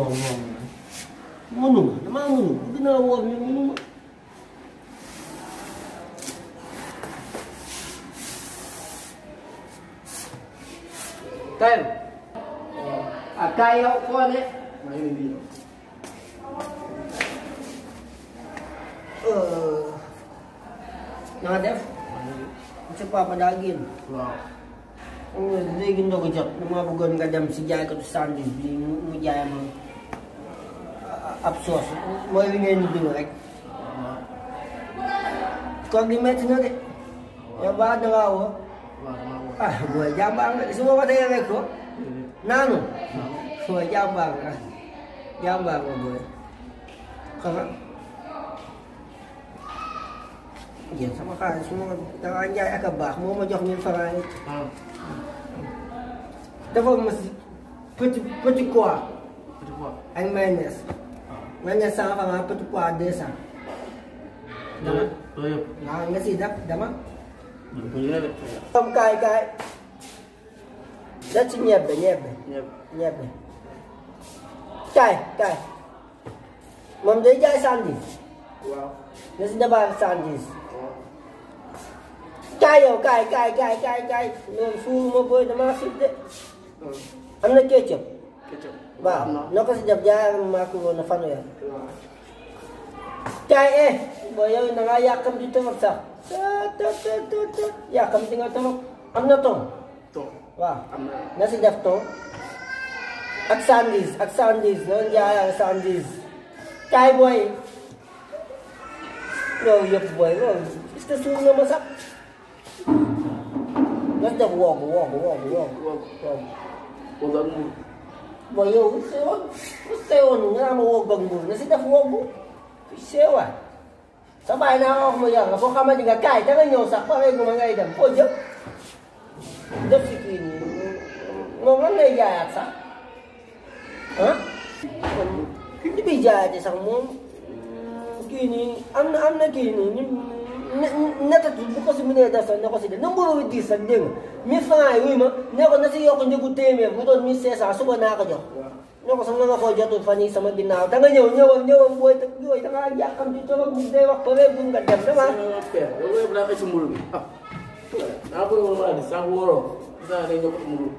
ngomong. Ngono, namang ngono. Ginawa niyo ngono. Ten. Akayaw ko ane. Mahilig dito. Nga def. Kasi papadagin. Wow. Hindi ginto ko dyan. Lumabugan ka dyan si Jaya ka to sandin. Hindi mo Jaya mo. Apsos. Mo yung ngayon dito, right? Kung gimet nga rin. Ya ba na nga ako? Ah, gue jambang. Semua pada yang aku. Nano. Gue jambang. Jambang gue. Karena iya sama kan semua tangan Jaya ka ba mo jox min faray. Dafa mas petit quoi. Petit quoi. Ay mayonnaise. Mayonnaise sa nga petit quoi desa. Dama. Toyo. Nga sidap dama. Không cay rất chi nhẹp cay mầm đấy dai sandis wow nó sẽ đáp sandis cay nó phu mà bơi nó mà xịt đấy ăn nó ketchup wow nó có sẽ đáp giá mà cô nó phan rồi cay bởi vì nó ngay yak cầm dito mặc sao ya kami tinggal tolong amna tong wah nasi dafto aksandis non jaya aksandis cai boy rồi yep boy rồi itu sungai masak nasi dah wong boy yo seon nga mo wong bang nasi dah wong sewa sabay na ako mo yan. Ako ka man yung gagay. Tangan nyo, sakpa kayo gumangay dam. Po, Diyo. Diyo si Kini. Ngomong na iyayat sa. Ha? Hindi ba iyayat isang mo? Kini. Am na Kini. Natatubo ko si Minadasan ako sila. Nung buruwid disan din. May fangay, uy ma. Nako nasiyo ko niyo guteme. Buton mi sesa. Suba na ako Diyo. Nako sa mga ko Diyo. Fani sa madinaw. Tangan nyo. Ang buhay. Tangan tangan yakam dito. Magdewak pa rin. Bunga dam. Tama? Yo berapa sumur? Apa yang mau ada? Sahur. Kita ada yang jauh mulu.